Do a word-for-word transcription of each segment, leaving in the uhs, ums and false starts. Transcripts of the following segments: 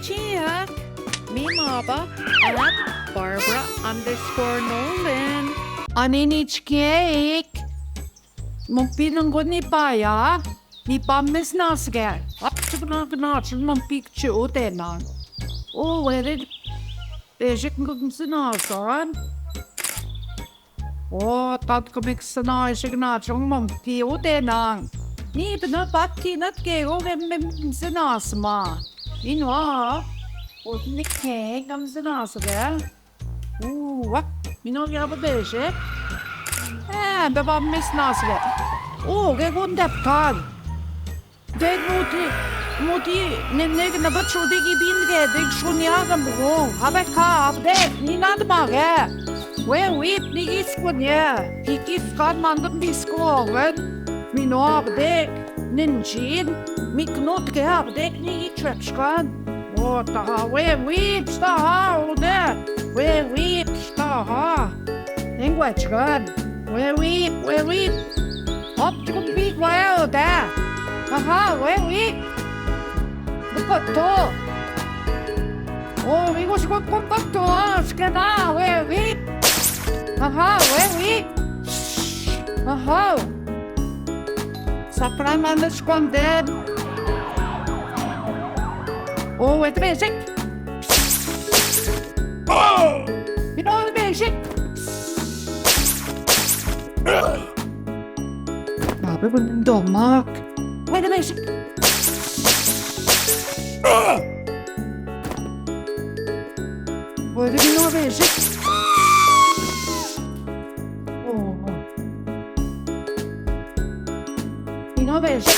Check. Mi mapa at Barbara underscore Nolan. An nini chkeik. Mumpi nungui ni pa ya. Ni pa mi sna sge. Ap chuk na gna chuk mumpi chu te na. O wede. Eshek nungui sna san. O, tat kumi sna eshek na chong mumpi u te na. Ni bina pati na ke o ke mi sna sma. Minua. O ni ke kam sna sge. U, wa. Minua ya ba beshe. E, be ba mi sna sge. O, ke gun dep kan. Dek muti, muti, ne, ne, ne, bachudi ki bin ke, dek sunia kan bu, habe ka, abdek, ni nadma ke. We wip, ni ki skunia, ki ki skan mandam ni skoven, mi no abdek, nin chin, mi knut ke abdek, ni ki chwepskan. O, taha, we wip, taha, ode, we wip, taha. Engwachkan, we wip, we wip. Hop, chukun big, we ode. Aha, we wip. Bukoto. O, mi go sukun bukoto, skena, we wip. Aha, we wip. Aha. Safran manda sukun den. O, wait a minute. Minua, wait a minute. Abi, bunun domak. Wait a minute. Wait a minute. O, o. Minua, wait a minute.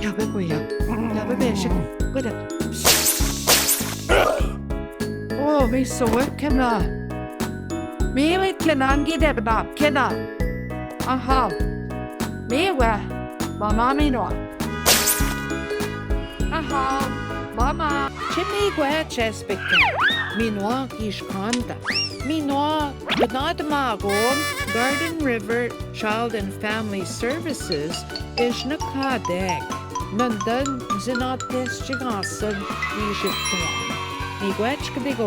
Ya be, ya. Ya be, be, shi. Go de. O, mi soe kena. Mi we kena ngi de ba kena. Aha. Mi we. Mama minua. Aha. Mama. Chimi we chespeke. Minua ish kanda. Minua, gnad magon, Garden River Child and Family Services, ish na kadek, nandon zinates chigasen ish tuan. Ni gwech kdigo,